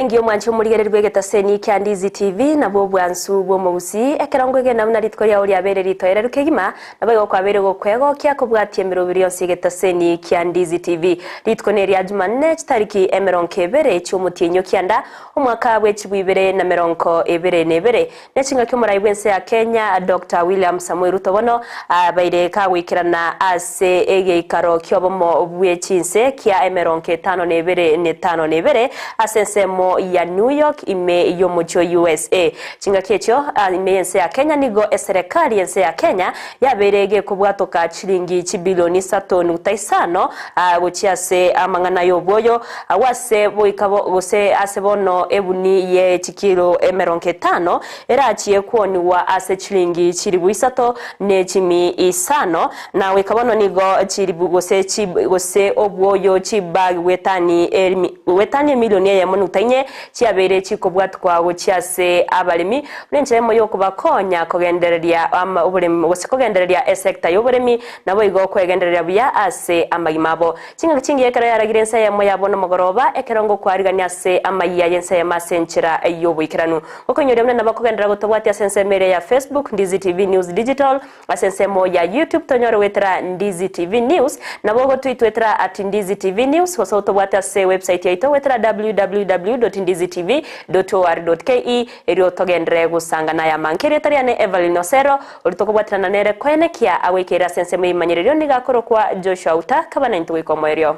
Engiya omwanchi omorigereria bw'egetaseni kia Ndizi TV nabwo obwansu bw'omogusii, ekero nkwegena buna rituko riao riabeire ritoereru kegima, naboigo kwabeire gokwegokia kobwatia emeroberi yonsi y'egetaseni kia Ndizi TV. Rituko neria Jumanne chitariki emerongo ebere chi'omotienyi o kianda, omwaka bw'echibu ibere na merongo ebere na ebere. Nechingaki omorai bw'ense ya Kenya Doctor William Samoei Ruto bono abaire kagoikerana ase egeikaro ki'obomo bwe chinse kia emerongo etano na ebere na etano na ebere ase ensemo ya New York ime y'omochie o usa. Chingaki echio ime y'ense ya Kenya nigo eserekari y'ense ya Kenya yabeire gekobwatoka chiringi chibilioni isato nukta isano gochia ase amang'ana y'obwoyo Agwo ase boika gose ase bono ebuni ye chikilo emerongo etano erachie kwonigwa ase chilingi chilifu isato ne chimi isano, na goika bono nigo chilifu gose gose obwoyo chibag gwetani gwetani emilioni eyemo nukta inye chiabeire chikobwatkwa gochia ase abaremi, buna enchera emo y'okobakonya kogendereria oboremi gose kogendereria esecta y'oboremi, naboigo kwegendereria buya ase amagima abo. Chingaki chingiya ekero yaragire ense eyemo yabo nomogoroba, ekero ngokwarigania ase amayia y'ense eyemo ase enchera y'oboikeranu. Gokoinyoria buna nabo kogenderera gotobwatia ase ensemo eria ya Facebook, Ndizi TV News Digital, ase ensemo ya YouTube tonyore goetera Ndizi TV News, nabo ogotwitwetera at Ndizi TV News, gose otobwate ase website yaito goetera www.ndizitv.or.ke erio togenderere gosangana aya amange. Erieta riane Evelyn Osero. Oria tokobwaterana nere koenekia agoikeire ase ensemo y'ebimanyererio nigo akorokwa Joshua Uta, kaba naintwe goika omoerio.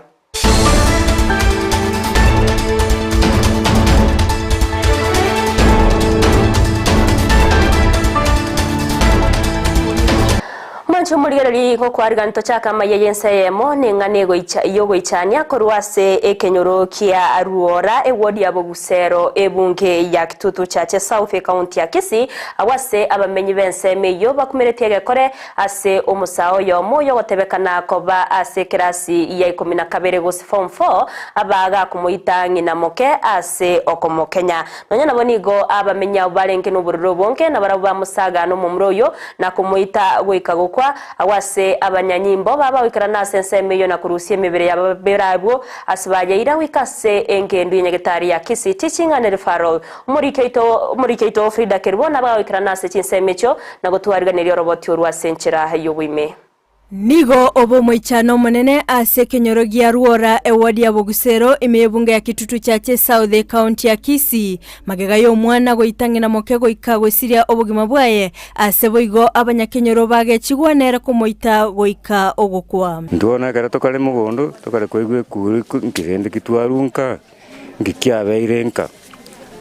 Mwanche omorigereria gokwariga ntochake amaiya y'ense eyemo neng'ana egoicha y'ogoichania korwa ase ekenyoro kia Ruora ewodi ya Bogusero ebunge ya Kitutu Chache South ekaunti ya Kisii Agwo ase abamenyi b'ensemo eyio bakumeretie egekore ase omosaa oyomo oyogotebekana koba ase ekerasi ya ikomi na kabere gose form four, abagakomoita ng'ina moke ase okomokenya. Nonya nabo nigo abamenyi abwo barenge nobororo obonge, na barabwo bamosaga nomomura oyio, na komoita goika gokwa. Agwo ase abanyanyimbo babagoikerana ase ensemo eyio na korusia emebere y'ababere abwo ase bayeira goika ase engendu y'enyagetari ya Kisii Teaching and Referral. Omoriki oito Omoriki oito Frida Kerubo nabo agoikerana ase chinsemo echio na gotwariganeria oroboti orwo ase enchera y'oboime. Nigo obe omoichano omonene ase ekenyoro gia Ruora, eward ya Bogusero, ime y'ebunge ya Kitutu Chache South, ekaunti ya Kisii. Magega y'omwana goita ng'ina moke goika gosiria obogima bwaye, ase boigo abanyakenyoro bagechigwa nere komoita goika ogokwa. Intwe bono ekero tokare mogondo, tokare koigwa ekura nki rende ki twarunka, nki kiabeire nka.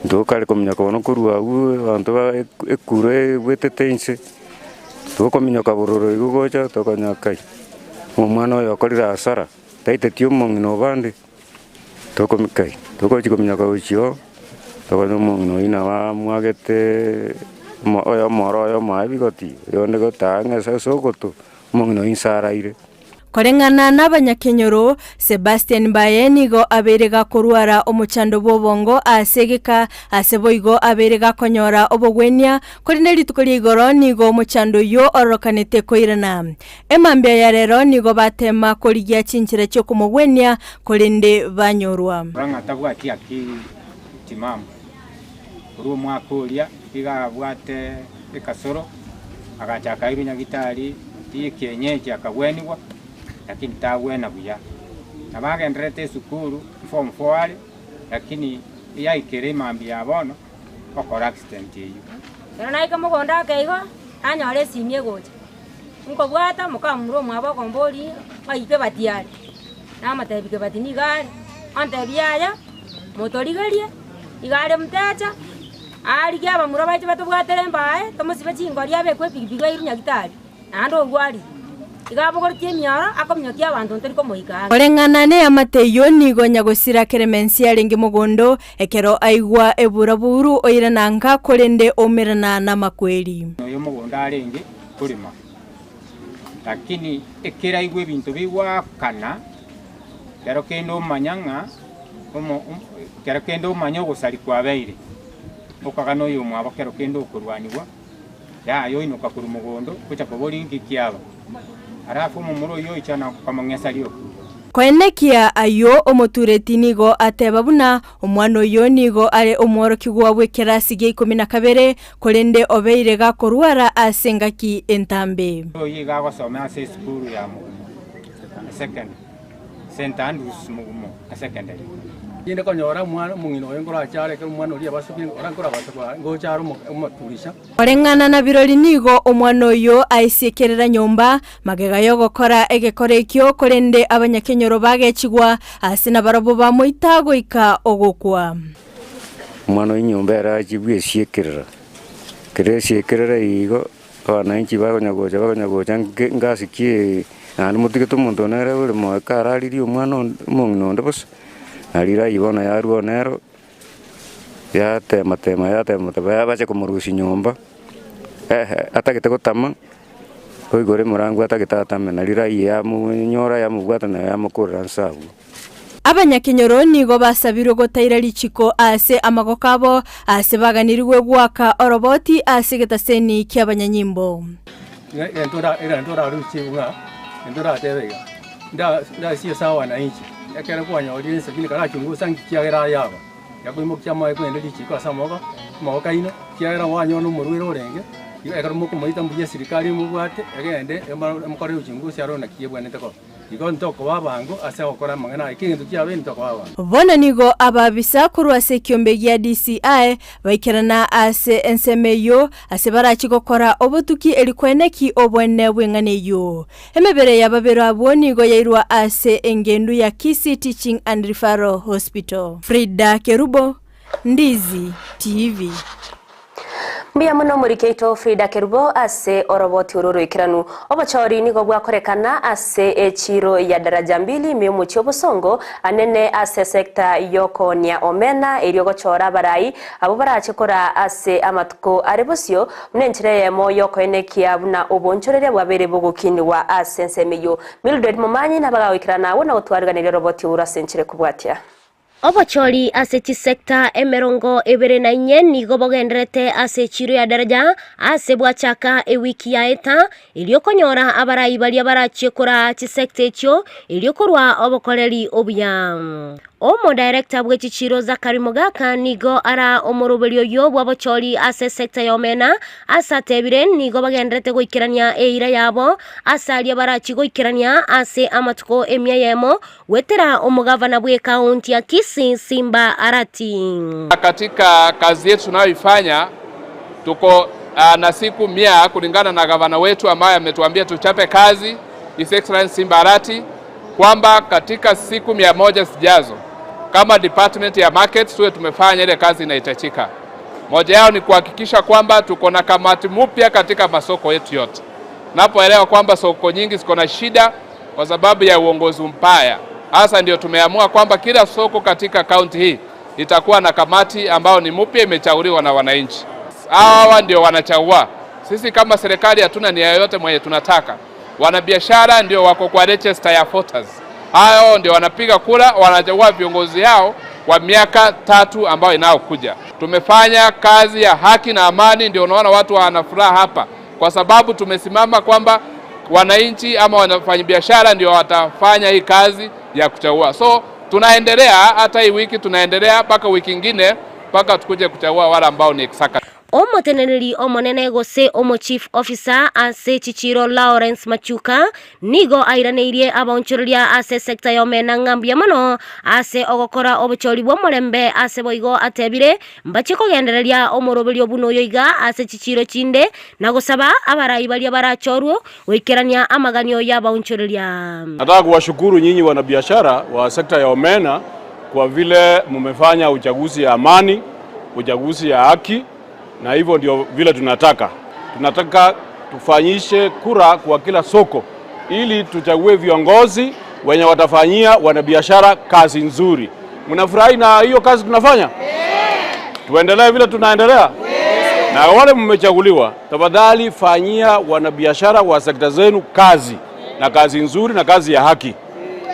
Ntokare kominyoka bono korwa abwo abanto ba ekura ebwetete inse, tokominyoka bororo igo gocha tokonyora kai, omwana oyo okorire hasara, taiteti omong'ina obande, tokomi kai, togochi kominyoka gochia oo, tokonyora omong'ina oyio nabo amwageteeee omo oyo omoro oyo omoe bigoti, oyonde gotaa ng'a ase ogoto, omong'ina oyio inse araire. Koreng'ana nabanyakenyoro, Sebastian Mbaye nigo abeire gakorwara omochando bw'obongo ase egeka, ase boigo abeire gakonyora obogwenia, korende rituko ria igoro nigo omochando oyio ororokanete koirana. Emambia ya rero nigo batema korigia chinchera chi'okomogwenia, korende banyorwa. Rora ng'a tabwati akili timamu. Korwa omwaka oria iga abwate ekasoro, agacha akairwa nyagitari y'ekienyeji akagwenigwa, lakini tagwena buya. Nabo agendererete esukuru form four are, lakini yaikire emambia ya bono okora accident eyio. Ekero naika mogondo ake igo, nanyora esimi egocha, nkobwata mokamura omwabo okomboria ng'ai kebati are, namotebia kebati nigo are, ontebia yaya motorigerie. Iga are mtecha, aarigie abamura bache batobwatere embae, tomosibe chingori abekwe epigipigi airwe Nyagitari, naende orwarire. Iga abogoretie emioro, akominyokia abanto ntori komoika ang'e. Koreng'ana neamate eyio nigo nyagosira Keremensi arenge mogondo, ekero aigwa ebura-buru oirana nka korende oumerana namakweri. Oyo mogondo arenge korema, lakini ekero aigwa ebinto bigwakana, kero kende omanya ng'a omo kero kende omanye ogosari kwabeire, okagana oyomwabo kero kende okorwanigwa, yaya oinoka korwa mogondo, gocha koboria inki kiaba. Alafu omomura oyio oicha na komong'esa rioka. Koenekia ayio omotureti nigo ateba buna omwana oyio nigo are omworokigwa bw'ekerasi gia ikomi na kabere, korende obeire gakorwara ase engaki entambe. Oyio iga agosoma ase esukuru ya Mugumo Secondary, St Andrews Mugumo Secondary. Tinde konyora omwana omong'ina oyo nkorache are ekero omwana oria abasokire ora nkorabasa kwa ngocha are omo omoturisha. Koreng'ana na birori nigo omwana oyio aisiekerera nyomba magega y'ogokora egekora ekio, korende abanyakenyoro bagechigwa ase nabarabwo bamoita goika ogokwa. Omwana oyo nyomba ere achie bwesiekerera, ekero esiekerera igo, abananchi bakonya gocha bakonya gocha nke ngasikie naende motigete omonto one ere ore moyo kararirie omwana onde omong'ina onde bosa, nari riayia bono yarwa nero. Yatema tema yatema tema yabacha komorusia nyomba, ehe atagete gotama, oigure omorango atagete atame nari raia yamonyora yamobwata naye yamokorera nse abwo. Abanyakenyoro nigo basabirwe gotaira richiko ase amagoko abo, ase baganirigwe goaka oroboti ase egetaseni ki'abanyanyimbo. Egento ora egento orarusie ng'a egento oratebe iga, nda ndasie ase abananchi, ekero kwanyorire ense lakini karachungusa nki kiagera aye aba, yakoimokia amaye kogenda richiko ase amaboko amaboko aino, kiagera mwanyora na omorwaire orenge, igo ekero mokomoita mbuya esirikari emobwate, egende emo emokorere uchunguzi arore naki ebwenerete koba. Igo ntokoba abango ase ogokora amang'ana aya, kegento kiabeire ntokoba abango. Bono nigo ababisa korwa ase ekiombe gia DCI baikerana ase ensemo eyio ase barachie gokora obotuki eri koeneki oboene bw'eng'ana eyio. Emebere y'ababere abwo nigo yairwa ase engendu ya Kisii Teaching and Referral Hospital. Frida Kerubo, Ndizi TV. Mbuya mono omoriki oito Frida Kerubo ase oroboti oro oroikeranu. Obochori nigo bwakorekana ase echiro ya Daraja Mbili ime y'omochie o Bosongo anene ase esekta y'okoonia omena erio gochora abarai abwo barache koraa ase amatuko are bosio buna enchera eyemo y'okoenekia buna obonchoreria bwabeire bogokinigwa ase ensemo eyio. Mildred Momanyi nabagagoikerana agwo na gotwariganeria oroboti oro ase enchera ekobwatia. Obochori ase chisecta emerongo ebere na inye nigo bogendererete ase echiro ya Daraja ase bwachaka ewiki yaeta, erio konyora abarai baria barachie koraa chisecta echio erio korwa obokoreri obuya. Omodirector bwe chichiro Zachary Mogaka nigo ara omoroberio oyio bw'obochori ase esecta ya Omena ase atebire nigo bagendererete goikerania eira yabo ase aria barachie goikerania ase amatuko emia eyemo Gwetera omogavana bw'ekaunti ya Kisii Simba Arati. Katika kazi yetu tunayoifanya tuko na siku mia kulingana na gavana wetu ambaye ametuambia tuchape kazi, His Excellency Simba Arati, kwamba katika siku 100 zijazo kama department ya market tuwe tumefanya ile kazi inahitajika. Moja yao ni kuhakikisha kwamba tuko na kamati mpya katika masoko yetu yote. Napoelewa kwamba soko nyingi ziko na shida kwa sababu ya uongozi mbaya. Hasa ndio tumeamua kwamba kila soko katika kaunti hii itakuwa na kamati ambayo ni mpya imechaguliwa na wananchi. Hawa ndio wanachagua. Sisi kama serikali hatuna nia yoyote mwenye tunataka. Wanabiashara ndio wako kwa register ya voters. Hao ndio wanapiga kura, wanachagua viongozi yao kwa miaka 3 ambayo inayokuja. Tumefanya kazi ya haki na amani, ndio unaona watu wana furaha hapa, kwa sababu tumesimama kwamba wananchi ama wafanyabiashara ndio watafanya hii kazi ya kuchagua. So tunaendelea hata hii wiki tunaendelea mpaka wiki ingine mpaka tukuje kuchagua wale ambao ni executive. Omoteneneri omonene gose omo chief officer ase chichiro Lawrence Machuka nigo airaneirie abaonchoreria ase sector ya omena ng'a mbuya mono ase ogokora obochori bw'omorembe ase boigo atebire mbache kogendereria omoroberio buna oyo iga ase chichiro chinde na gosaba abarai baria barachorwe goikerania amaganio y'abaonchoreria. Nataka kuwashukuru nyinyi wanabiashara wa sekta ya omena kwa vile mumefanya uchaguzi ya amani, uchaguzi ya haki, na hivyo ndio vile tunataka. Tunataka tufanyishe kura kwa kila soko ili tuchague viongozi wenye watafanyia wanabiashara kazi nzuri. Mnafurahi na hiyo kazi tunafanya? Tuendelee vile tunaendelea? Na wale mmechaguliwa, tafadhali fanyia wanabiashara wa sekta zenu kazi, na kazi nzuri na kazi ya haki.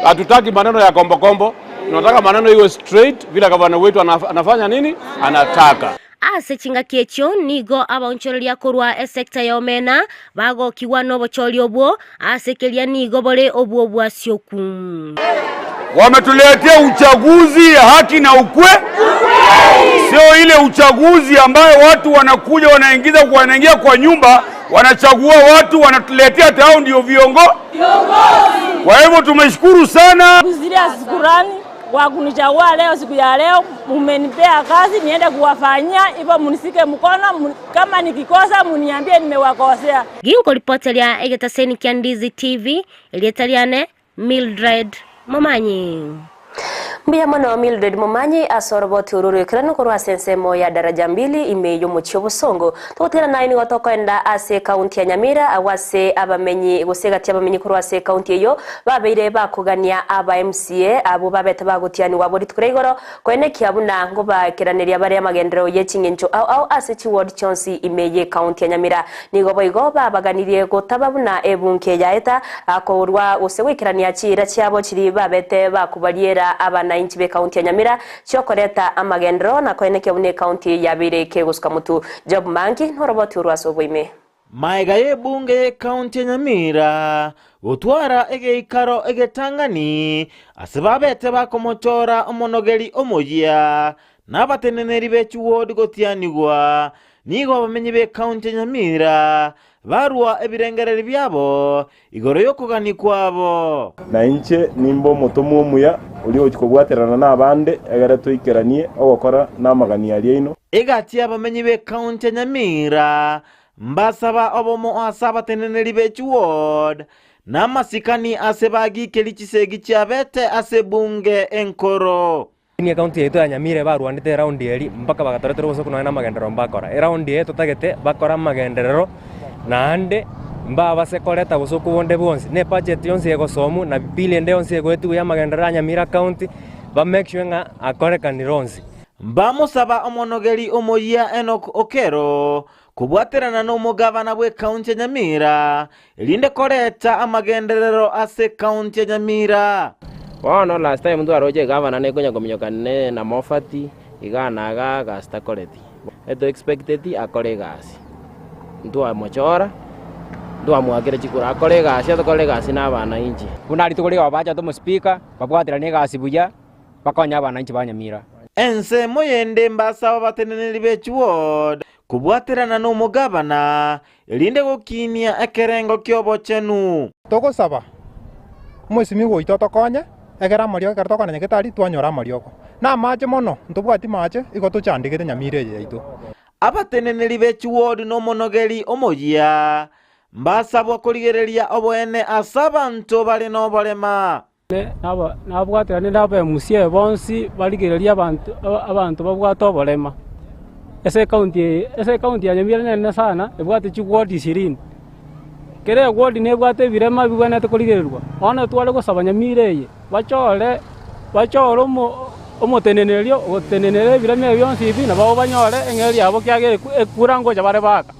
Hatutaki maneno ya kombo kombo, tunataka maneno iwe straight vile gavana wetu anafanya nini? Anataka. Ase chingaki echio nigo abaonchoreria korwa esecta ya omena bagokigwa nobochori obwo, ase keria nigo bore obwo bwasioku. Wametuletea uchaguzi ya haki na ukwe, sio ile uchaguzi ambayo watu wanakuja wanaingiza wanaingia kwa nyumba wanachagua watu wanatuletea hata hao ndio viongo. Kwa hivyo tumeshukuru sana. Shukurani kwa kunichagua leo, siku ya leo mumenipea kazi niende kuwafanyia hivyo, munisike mkono, kama nikikosa muniambie nimewakosea. Ginkoripoteria egetaseni kia Ndizi TV, erieta riane Mildred Momanyi. Mbuya mono Mildred Momanyi ase oroboti oro rw'ekeranu korwa ase ensemo ya Daraja Mbili ime y'omochie Obosongo. Togotera naye nigo tokoenda ase ekaunti ya Nyamira agwo ase abamenyi gose egati y'abamenyi korwa ase ekaunti eyio babeire bakogania aba MCA abwo babete bagotianigwa abwo rituko ria igoro koenekia buna ngobaikeraneria bare amagenderero ye ching'encho ao ao ase chiward chionsi ime y'ekaunti ya Nyamira. Nigo boigo babaganirie gotaba buna ebunke yaeta korwa gose goikerania chiira chiabo chiria babete bakobariera abanainchi b'ekaunti ya Nyamira chiokoreta amagenderero na koenekia buna ekaunti yabeire kegosuka motu. Job Mangi noroboti orwo ase oboime. Magega y'ebunge y'ekaunti ya Nyamira gotwara egeikaro egetang'ani ase babete bakomochora omonogeri omoyia na abateneneri be chiwodi gotianigwa, nigo abamenyi b'ekaunti ya Nyamira barua ebirengererio biabo igoro y'okogania kwabo. Na inche nimbe omotomwa omuya, oria ogochia kobwaterana nabande, egere toikeranie ogokora namagani aria aino. Egati y'abamenyi b'ekaunti ya Nyamira mbasaba obomo ase abateneneri be chiward, na amasikani ase bagikeri chisegi chiabete ase ebunge enkoro. Lakini ekaunti yaito ya Nyamira ebarwanete eraundi eria mpaka bagatoretera obosoku nonya namagenderero mbakora. Eraundi eye totagete bakore amagenderero naende mbabase koreta bosoku bonde bwonsi, na ebudget yonsi egosomwa na bill ende yonsi egoetigwa ya amagenderero a Nyamira county, ba make sure ng'a akorekanire onsi. Mbamosaba omonogeri omoyia Enock Okello kobwaterana nomogavana bw'ekaunti ya Nyamira erinde koreta amagenderero ase ekaunti ya Nyamira. Bono last time ntwaroche egavana nekonya kominyoka ne na Moffat igaa na igaa gasi takoreti. Eto expecteti akore egasi. Ntwamochora, ntwamoakera chikura akore egasi atokore egasi na abananchi. Buna rituko riria bachete omospeaker, babwateranie egasi buya, bakonye abananchi ba Nyamira. Ensemo yende mbasaba abateneneri be chiward kobwaterana nomogavana erinde gokinia ekerengo ki'obochenu. Togosaba Omwesimigwa oito otokonye, ekero amariogo ekero tokogenda nyagetari twanyora amariogo. Na amache mono, ntobwati mache, igo tochandegete nyamira eye yaito. Abateneneri be chiwodi nomonogeri omoyia mbasabwa korigereria oboene ase abanto bare noborema. Nabwaterane n'Abaemusia bonsi barigererie abanto babwate oborema. Ase ekaunti eye, ase ekaunti ya Nyamira nene sana, ebwate chiward ishirini. Kera eward nebwate ebirema bibwenerete korigererwa. Bono tware gosaba Nyamira eye, bachore bachore omoteneneri ogotenenera ebirema ebi bionsi ebi, nabo banyore eng'eria yabo ekiagera ekura ngocha bare baka.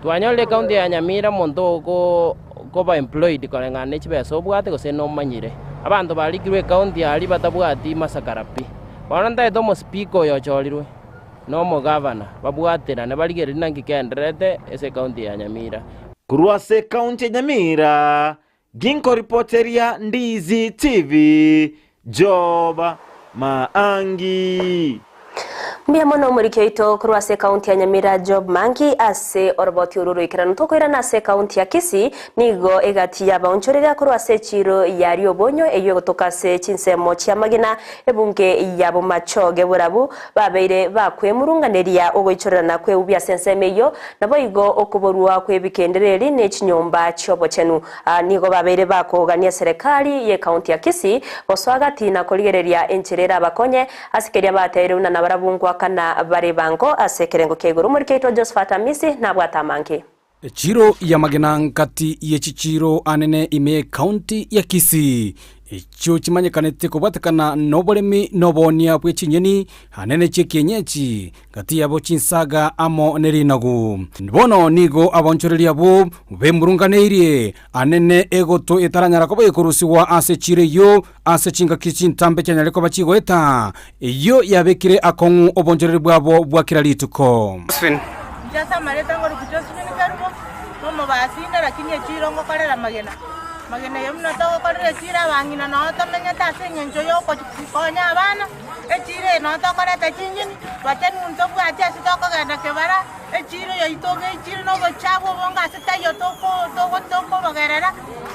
Twanyorire ekaunti ya Nyamira omonto okoba employed koreng'ana ne chibesa obwate gose nomanyire. Abanto barikirwe ekaunti aria batabwati masakara pi. Bono ntaete omospeaker oyo ochorirwe na omogavana babwaterane barigererie naki kendererete ase ekaunti ya Nyamira. Korwa ase ekaunti ya Nyamira, Ginkoripoteria Ndizi TV, Job Maangi. Mbuya mono omoriki oito korwa ase ekaunti ya Nyamira Job Mangi ase oroboti oru roikeranu. Tokoirana ase ekaunti ya Kisii nigo egati y'abaonchoreria korwa ase echiiro ya Riobonyo eyio egotoka ase chinsemo chi'amagena ebunge ya Bomachoge Borabu babeire bakwemurunganeria ogoichorerana kw'eubi ase ensemo eyio naboigo okoborwa kw'ebikendereri ne chinyomba chi'obochenu. Aa nigo babeire bakogania eserekari y'ecounty ya Kisii gosoa gati na korigereria enchera erabakonye ase keria bateire buna nabarabwo ngoakana bare bango ase ekerengo kia igoro. Omoriki oito Josephat Amisi nabwate amange. Echiro y'amagena ngati ye chichiiro anene ime y'ecounty ya Kisii. echio chimanyekanete kobwatekana noboremi na oboonia bwe chinyeni anene chi'ekienyechi, gati yabo chinsaga amo ne rinagu. Bono nigo abaonchoreria abwo bemurunganeirie anene egoto etaranyara koba ekorusigwa ase chiira eyio ase chingaki chintambe chianyare koba chigoeta, eyio yabekire akong'u obonchoreri bwabo bwa kera rituko. Inche ase amareta ngorokwa Josephine Kerubo, nomobasinde, lakini echiiro ngokorera amagena. Amagena eye buna togokorera echiiro abang'ina noo tomenyete ase eng'encho yokokonya abana, echiiro eye noo tokoreta chinyeni, bachenu ntobwati ase tokogenda kebara, echiiro yaito iga echire na obochafu obonge ase taiyo toko togo tokobogerera,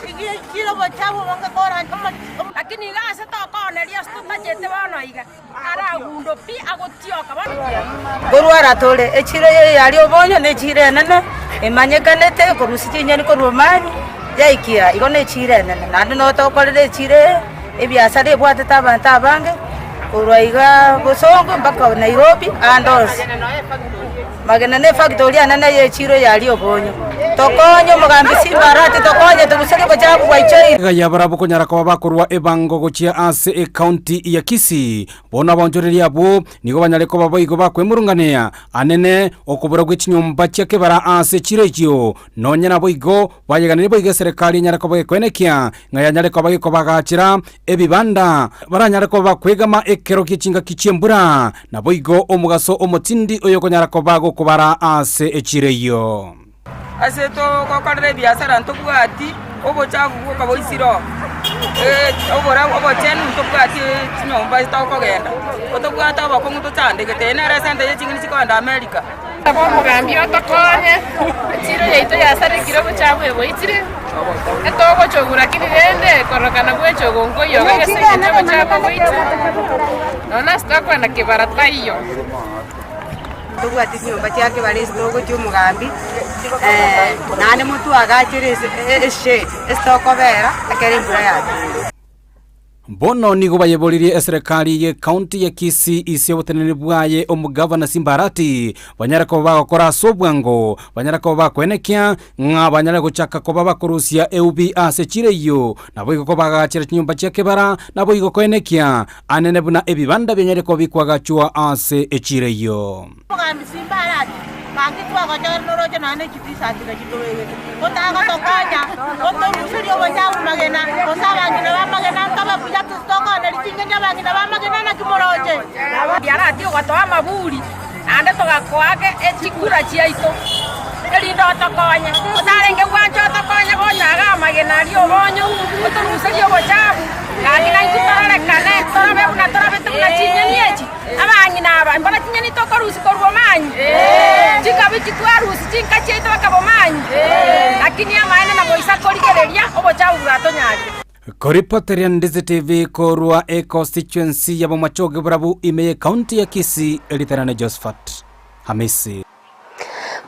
iga echire obochafu obonge kora omo. Lakini iga ase tokooneria ase totachete bono iga, aragundo pi agotioka bono. Nkorwara tore echiro eye yaria obonyo na echiro enene emanyekanete korusia chinyeni korwa omani yaikia igo na echiro enene naende nabo tokorera echiro eye ebiasara ebwatete abanto abange korwa igaa Bosongo mpaka Nairobi ande onsi. Magena ne efactory enene ye echiro yaria obonyo. Tokonye omogambi Simba Arati tokonye toruserie obochafu bwaichoire. Iga yabarabwo konyara koba bakorwa ebango gochia ase ecounty ya Kisii. Bono abaonchoreria abwo nigo banyare koba boigo bakwemurunganea anene okobora gwe chinyomba chia kebara ase chire echio. Nonya naboigo bayeganire boigo eserekari enyare koba gekoenekia ng'a yanyare koba gekobagachera ebibanda baranyare koba bakwegama ekero gie chingaki chi'embura, naboigo omogaso omotindi oyokonyara koba gokobara ase echiro eyio. Ase togokorera ebiasara ntobwati obochafu bwoka boisire oo, oborabu obochenu ntobwati chinyomba ase tokogenda, otobwate obokong'u tochandegete, eye nere esente ye ching'eni chikogenda America. Saba omogambi otokonye, echiro yaito yasarekire obochafu eboichire, etogochogwa lakini rende korokana gwechogo nkoiyo iga ase eng'encho obochafu boichire, nonya nase tokoenda kebara taiyo. Ntobwati chinyomba chia kebara ase togochia omogambi, naende motwagachere ase eshade ase tokobera ekero embura yature. Bono nigo bayeboririe eserekari ye county ya Kisii ise oboteneneri bwaye omogavana Simba Arati banyare koba bagokora ase obwango banyare koba bakoenekia ng'a banyare gochaka koba bakorusia eubi ase chire eyio naboigo kobagachera chinyomba chia kebara naboigo koenekia anene buna ebibanda bianyare koba bikwagachwa ase echire eyio. Omogambi Simba arati, Gaki twagochora noroche nonya ne chitisati na chitobegete, otagotokonya, otoruserie obochafu magena, gose abang'ina b'amagena ntobe buya titokooneria ching'encho abang'ina b'amagena naki moroche? Arati ogatoa amaburi, naende togakoa chikura chiaito, erinde otokonye. Otarenge gwancha otokonye gocha iga amagena aria obonyo, otoruserie obochafu, gaki naintwe tororekane, torabe buna torabete buna chinyeni echi. Abang'ina aba, mbona chinyeni tokorusia korwa omanyi? Chikabichi twarusia chinka chiaito bakaba omanyi? Lakini amaene namoisa korigereria obochafu bwatonyarire. Koripoteria Ndizi TV korwa econstituency ya Bomachoge Borabu ime ye county ya Kisii, Riterane Josephat Hamisi.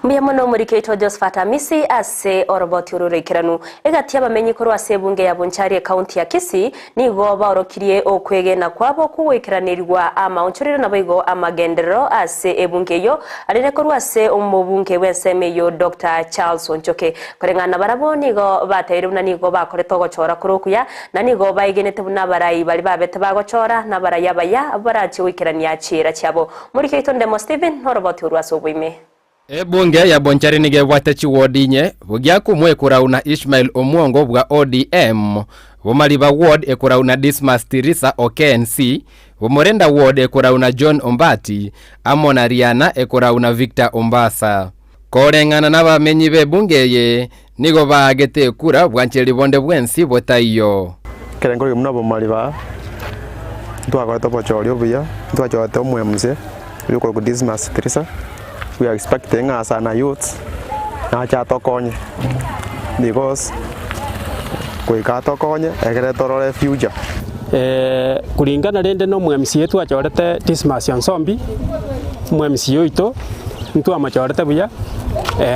Mbuya mono omoriki oito Josphat Amisi ase oroboti oro roikeranu. Egati y'abamenyi korwa ase ebunge ya Bonchari ecounty ya Kisii nigo baorokirie okwegena kwabo kw'ogoikeranerigwa amaonchorero naboigo amagenderero ase ebunge eyio arere korwa ase omobunge bw'ensemo eyio Doctor Charles Onchoke. Koreng'ana nabarabwo nigo batebirie buna nigo bakorete ogochora kore okuya na nigo baegenete buna abarai baria babete bagochora nabarai abaya barache goikerania chiira chiabo. Moriki oito Ndemo Stephen noroboti orwo ase oboime. Ebunge ya Bonchari nigo ebwate chiward inye, Bogiakumwe ekorau na Ishmael Omwongo bwa ODM, Bomariba ward ekorau na Dismas Tirisa o KNC, Bomorenda ward ekorau na John Ombati, amo na Riana ekorau na Victor Ombasa. Koreng'ana nabamenyi b'ebunge eye, nigo baagete ekura bwancheri bonde bwensi botaiyo. Ekerengo eke buna Bomariba ntwakorete obochori obuya, ntwachorete omwemuse oyo okorokwa Dismas Tirisa, we are expecting ng'a as an youths nache atokonye because goika atokonye ekere torore future. Kulingana rende na omwMCA twachorete Dismas Onsombi, omwMCA oito ntwamochorete buya,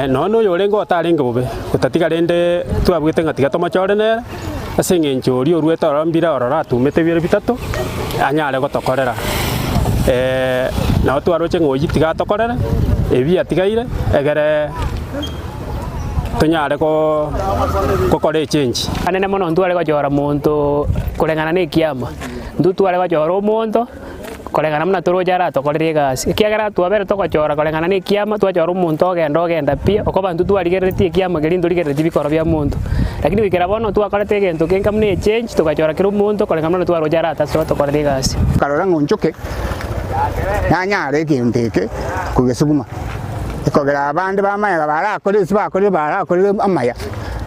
nonya na oyorenge otarenge bobe, gotatiga rende twabwete ng'a tiga tomochore nere, ase eng'encho oria oruete ororo mbire ororo atumete ebiro bitato, anyare gotokorera. Nabo twaroche ng'a oyio tiga atokorere, ebi atigaire, egere. tonyare gokora echange. Anene mono ntware gochora monto koreng'ana na ekiama, intwe tware gochora omonto koreng'ana buna toroche aratokorere egasi, ekiagera twabere togochora koreng'ana na ekiama, twachora omonto ogenda ogenda pi, okoba intwe twarigereretie ekiama keria ntorigereretie bikoro bia monto. Lakini goikera bono twakorete egento kenga buna echange, togachora kera omonto koreng'ana buna twaroche aratokorere egasi. Nkarora ng'a onchoke nanyare egento eke kogesuguma, ekogera abande bamanya barakore ase bakorire barakorire amaya,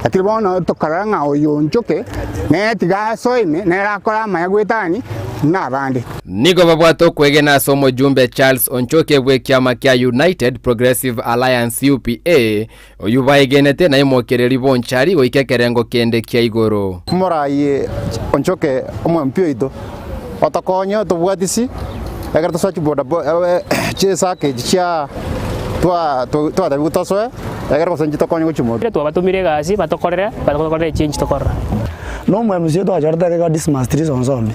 lakini bono tokarora ng'a oyo onchoke nere tiga asoe ime nere akore amaya goetania buna abande. Nigo babwate okwegena ase omojumbe Charles Onchoke bw'ekiama kia United Progressive Alliance, UPA, oyio baegenete naimokereri bonchari goika ekerengo kende kia igoro. Moraie onchoke omwampi oito, otokonye otobwatisi, ekero tosoa chiboda chisake echi chia twatebiwa tosoe, ekero gose inche tokonye gochia motwe. Twabatomire egasi batokorere, batokorere echange tokorora. Na omwemc oyo twachorete iga Dismas Tirisa Onsombi,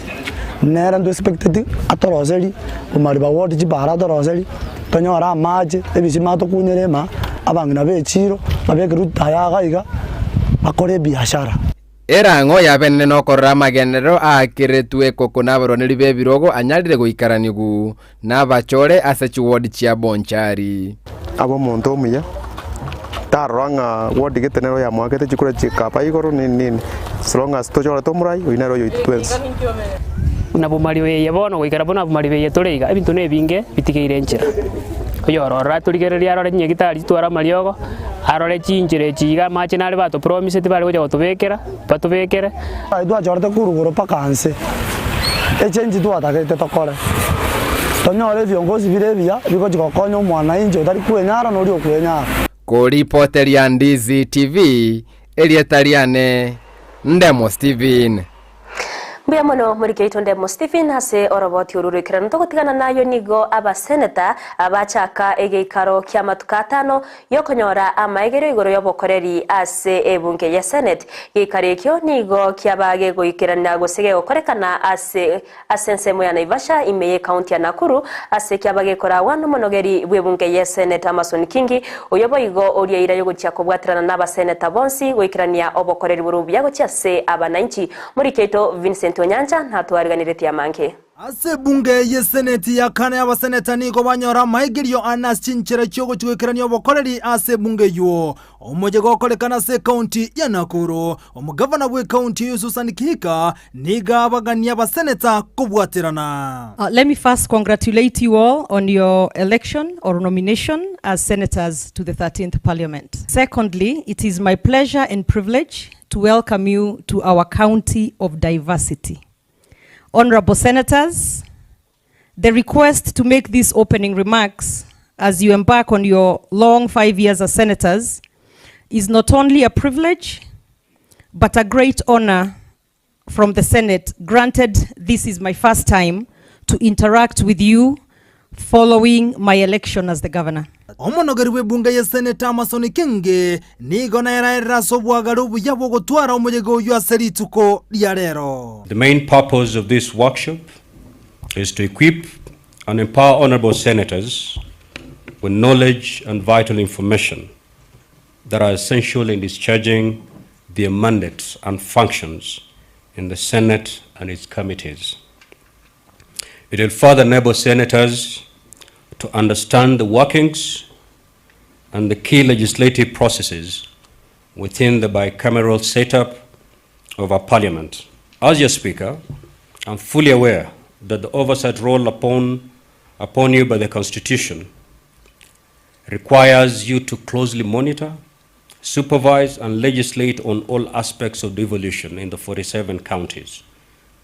nere ntwe-expecteti atoroserie omariba ward chibara atoroserie, tonyore amache, ebisima atokunyere ema, abang'ina ba echiro babekerwe chitaya iga iga, bakore ebiashara. Erang'o y'abenene nokorora amagenderero aakeretwe koko nabarwaneri b'ebirogo anyarire goikaranigwa nabachore ase chiwodi chia Bonchari. Abe omonto omuya, tarora ng'a ward gete nere oyamoakete chikura chikaba igoro nini nini, as long as tochorete omorai, oyio nere oyoito twensi. Buna bomari eye bono goikera buna bomari beye tore iga, ebinto nebinge bitigeire enchera. Oyororora atorigererie arore chinyagitari chitware amariogo, arore chinchera echi iga amache nare batopromiseti bare gocha gotobekera, batobekere. Aye twachorete korwa igoro mpaka nse, echenji twatagete tokore, tonyore ebiongozi bire ebiya bigochi gokonya omwanainchi otari kwenyara na oria okwenyara. Koripoteria Ndizi TV, erieta riane Ndemo Stephen. Mbuya mono morike oito Ndemo Stephen ase oroboti oru roikeranu. Togotigana nayo nigo abaseneta bachaka egeikaro ki'amatuko atano y'okonyora amaegerio igoro y'obokoreri ase ebunge ye Senate. Geikaro ekio nigo kiaba gegoikerana gose gegokorekana ase ase ensemo ya Naivasha ime y'ecounty ya Nakuru ase kiaba gekoragwa nomonogeri bw'ebunge ye Senate Amason Kingi oyo boigo oria eira yogochia kobwaterana n'abaseneta bonsi goikerania obokoreri bore obuya gochia ase abanainchi. Moriki oito Vincent Onyancha natwariganiretie amange. Ase ebunge y'eseneti ya kane abaseneta nigo banyora amaigerio ane ase chinchera chi'ogochia goikerania obokoreri ase ebunge eyio. Omoyega okorekana ase ekaunti ya Nakuru, omogavana bw'ekaunti eyio Susan Kihika nigo abagania abaseneta kobwaterana. Let me first congratulate you all on your election or nomination as senators to the 13th parliament. Secondly, it is my pleasure and privilege to welcome you to our county of diversity. Honorable Senators, the request to make these opening remarks as you embark on your long 5 years as senators is not only a privilege, but a great honor from the Senate. Granted, this is my first time to interact with you following my election as the governor. Omonogeri bw'ebunge y'Eseneta Amason Kingi nigo neraerire ase obwagare obuya bw'ogotwara omoyega oyio ase rituko ria rero. The main purpose of this workshop is to equip and empower honorable senators with knowledge and vital information that are essential in discharging their mandates and functions in the Senate and its committees. It will further enable senators to understand the workings and the key legislative processes within the bicameral setup of our parliament. As your speaker, I'm fully aware that the oversight role upon, upon you by the Constitution requires you to closely monitor, supervise, and legislate on all aspects of devolution in the 47 counties,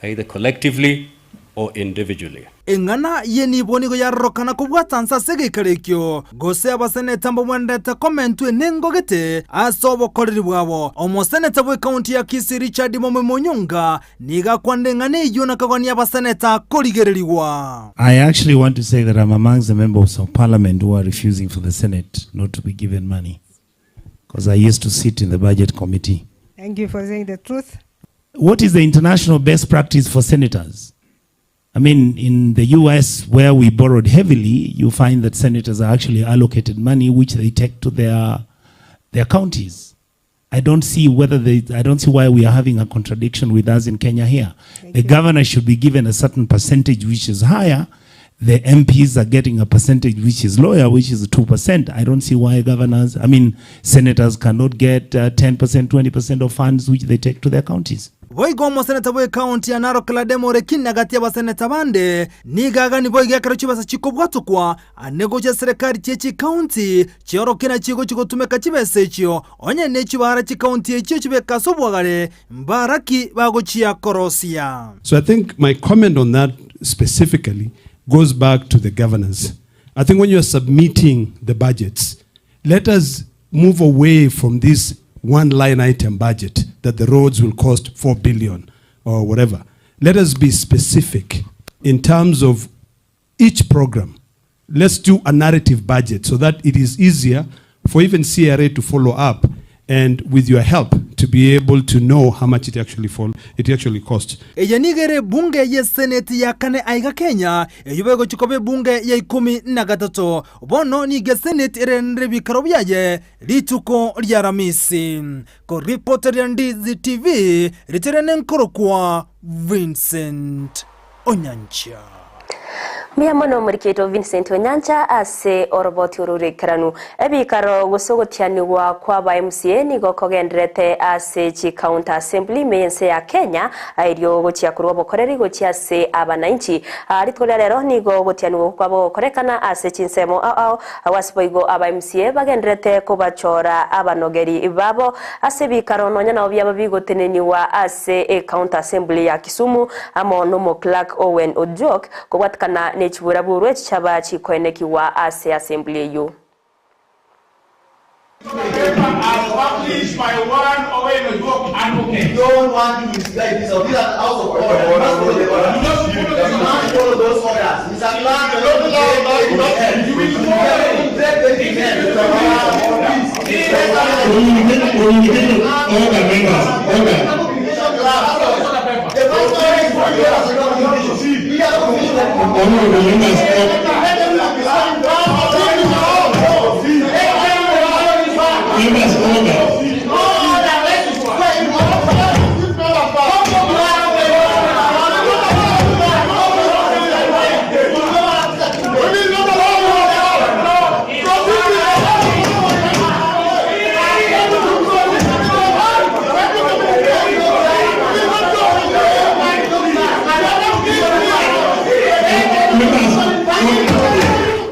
either collectively or individually. Eng'ana y'enibo nigo yarorokana kobwata nse ase egeikaro ekio, gose abaseneta mbabwenerete komentwa enengo gete ase obokoreri bwabo. Omoseneta bw'ekaunti ya Kisii Richard Momwe Munyunga nigo akwanire eng'ana eyio na kogania abaseneta korigererigwa. I actually want to say that I'm amongst the members of parliament who are refusing for the Senate not to be given money because I used to sit in the budget committee. Thank you for saying the truth. What is the international best practice for senators? I mean, in the US, where we borrowed heavily, you find that senators are actually allocated money which they take to their, their counties. I don't see whether they, I don't see why we are having a contradiction with us in Kenya here. The governor should be given a certain percentage which is higher. The MPs are getting a percentage which is lower, which is 2%. I don't see why governors, I mean, senators cannot get uh, 10%, 20% of funds which they take to their counties. Boigo omoseneta bw'ekaunti ya Narok Ladema ore kina gati y'abaseneta bande nigo agani boigo ekero chibesa chikobwatokwa ane gochia serekari chie chikaunti chiorokie na chigochia gotumeka chibesa echio onye ne chibara chikaunti echio chibeke ase obwagare mbaraki bagochia korosia. So I think my comment on that specifically goes back to the governors. I think when you are submitting the budgets, let us move away from this one line item budget that the roads will cost 4 billion or whatever. Let us be specific in terms of each program. Let's do a narrative budget so that it is easier for even CRA to follow up and with your help to be able to know how much it actually fall, it actually costs. Eye nigo ere ebunge y'eseneti ya kane aiga Kenya, eyio begochia koba ebunge ya ikomi na gatato. Bono nigo eseneti erenire ebikaro biaye rituko ria Aramisi. Koripoteria Ndizi TV, ritere nenkorokwa Vincent Onyancha. Mbuya mono omoriki Vincent Onyancha ase oroboti oro roikeranu. Ebikaro gose ogotianigwa kwa aba MCA nigo kogenderete ase chi county assembly ime y'ense ya Kenya erio gochia korwa obokoreri gochia ase abananchi. Rituko ria rero nigo ogotianigwa kwabo gokorekana ase chinsemo ao ao agwo ase boigo aba MCA bagenderete kobachora abanogeri babo ase ebikaro nonya nabo biabo bigoteneniwa ase ecounty assembly ya Kisumu amo nomo Clark Owen Ojok kobwatikana ne chiburaburu echichaba chikoenekiwa ase assembly eyo. As published by one Owen Ojok advocate. Don't want to misguide this. These are house of order. You must follow the order. You must follow those orders. Mr. Clark, you don't Members, order.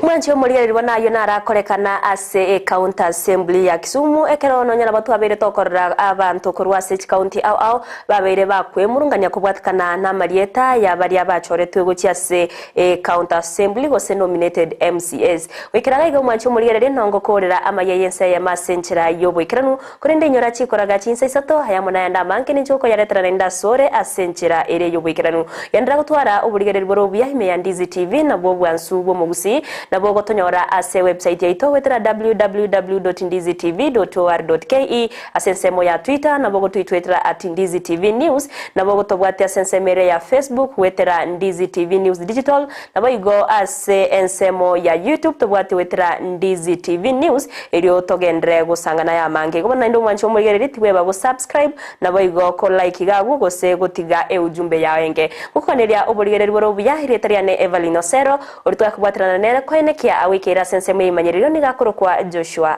Mwanche omorigererwa nayo narakorekana ase ecounty assembly ya Kisumu ekero nonya nabo twabeire tokorora abanto korwa ase chikaunti ao ao babeire bakwemurungania kobwatikana na amarieta ya baria bachoretwe gochia ase ecounty assembly gose nominated MCAs goikera iga omwanche omorigereri nongo korera amaya y'ense eyemo ase enchera y'oboikeranu korende inyora chikoraga chinsa isato ayamo nayande amange ninche okoyaretera naende asore ase enchera ere y'oboikeranu yendera gotwara oborigereri bore obuya ime ya Ndizi TV nabwo obwansu bw'omogusi nabwo gotonyora ase website yaito wetera www.ndizitv.or.ke ase ensemo ya Twitter nabwo gotwitwetera at Ndizi TV News nabwo gotobwatia ase ensemo ere ya Facebook wetera Ndizi TV News Digital nabo igo ase ensemo ya YouTube tobwati wetera Ndizi TV News erio togendere gosangana ya mange igo naende omwanchi omorigereri tiweba go subscribe nabo igo ko like gagu gose gotiga eujumbe yawe enge gukoneria oborigereri bore obuya erieta riane Evelyn Osero ori twakobwaterana nere koenekia awikera ase ensemo ya imanyerero nigakorokwa Joshua.